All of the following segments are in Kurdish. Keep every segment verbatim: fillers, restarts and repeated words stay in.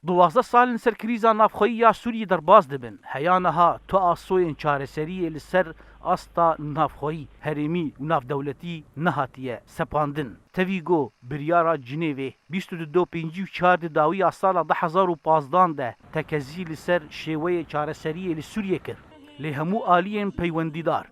Duwazdeh sal in ser krîza navxweyî ya Sûriyê derbas dibin. Heya niha tu asoyên çareseriyê li ser asta navxweyî, herêmî û navdewletî nehatiye sepandin. Tevî ku biryara Cinêvê bîst û du do pêncî û çar di dawiya sala du hezar û pazdan de tekezî li ser şêweyê çareseriyê li Sûriyê kir. Lê hemû aliyên peywendîdar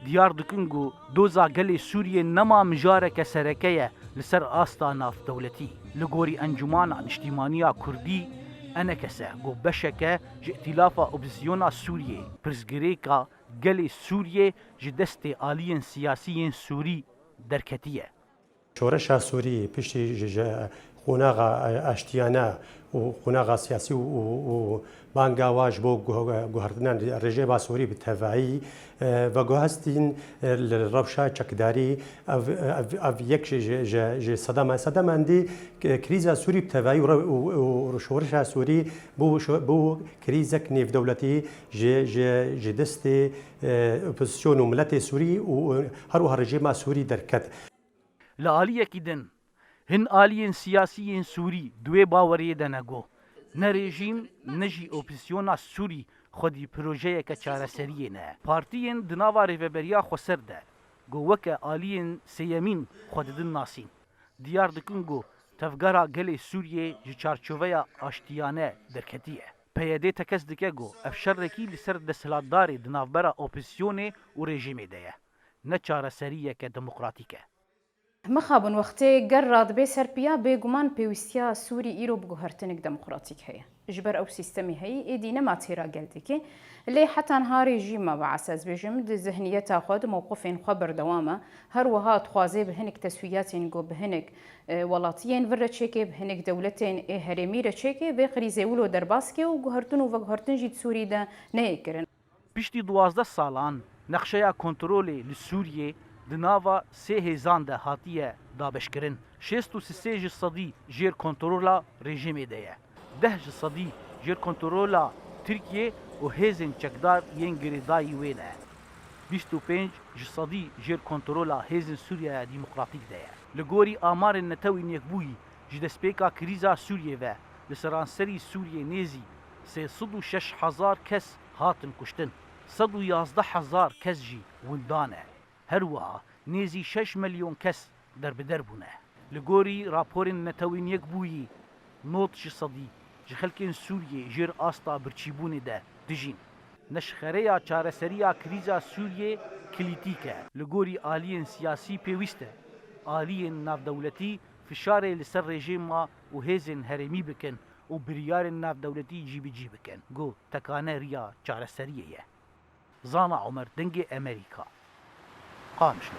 diyar dikin ku doza gelê Sûriyê nema mijareke sereke ye li ser asta navdewletî. Li gorî Encûmana Niştîmaniya Kurdî, enekese, ku beşeke ji Îtîlafa Opozîsyona Sûriyê, pirsgirêka gelê Sûriyê ji destê aliyên siyasî yên Sûrî derketiye. Şoreşa Sûrî piştî ji, ji qonaxa aştiyane û qonaxa siyasî û, û, û banga wa ji bo guh-, guhertina rejîma Sûrî bi tevayî, e, veguhestîn, e, li rewşa çekdarî, ev, ev, ev yek ji, ji, ji, ji sedema, sedema endî, e, krîza Sûrî bi tevayî û re-, û, û şoreşa Sûrî bû şo-, bû krîzek nêvdewletî ji, ji, ji destê, e, opozîsyon û miletê Sûrî û, û her wiha rejîma Sûrî derket. Li aliyekî din, hin aliyên siyasî yên Sûrî di wê baweriyê de ne ku ne rejîm ne jî opozîsyona Sûrî xwedî projeyeke çareseriyê ne. Partiyên di nava Rêveberiya Xweser de ku weke aliyên sêyemîn xwe didin nasîn, diyar dikin ku tevgera gelê Sûriyê ji çarçoveya aştiyane derketiye. P Y D tekez dike ku ev şerekî li ser desthilatdarê di navbera opozîsyonê û rejîmê de ye, ne çareseriyeke demokratîk e. Mixabin wextê ger radibe ser piya, bêguman pêwîstiya Sûrî îro bi guhertinek demokratîk heye. Ji ber ew sîstemê heyî, êdî nema têra geldekê, lê heta niha rejîma Beas, ez bêjim, di zihniyeta xwe, di mewqifên xwe berdewam e. Her wiha dixwaze bi hinek teswiyatên ku bi hinek, e, welatiyên vir re çêke, bi hinek dewletên ê herêmî re çêke, vê krîzê wilo derbas ke û guhertin û veguhertin jî di Sûrî de neyê kirin. Piştî duwazdeh salan nexşeya kontrolê li Sûriyê di nava sê hêzan de hatiye dabeşkirin. Şêst û sisê ji sedî jêr kontrola rejîmê de ye. Deh ji sedî jêr kontrola Tirkiyê û hêzên çekdar yên girêdayî wê ne. Bîst û pênc ji sedî jêr kontrola Hêzên Sûriyeya Demokratîk de ye. Li gorî amarên Netewên Yekbûyî, ji destpêka krîza Sûriyê ve li seranserî Sûriyê nêzî sê sed û şeş hezar kes hatin kuştin, sed û yazdeh hezar kes jî winda ne. Her wiha nêzî şeş milyon kes derbider bûne. Li gorî raporên Netewên Yekbûyî, nod ji sedî ji xelkên Sûriyê jêr asta birçîbûnê de dijîn. Neşxereya çareseriya krîza Sûriyê kilîtîk e. Li gorî aliyên siyasî pêwîst e aliyên navdewletî fişarê li ser rejîma û hêzên herêmî bikin û biryarên navdewletî cîbicî bikin, ku tekane riya çareseriyê ye. Zana Omer, Dengê Emerîka, Qamişlo.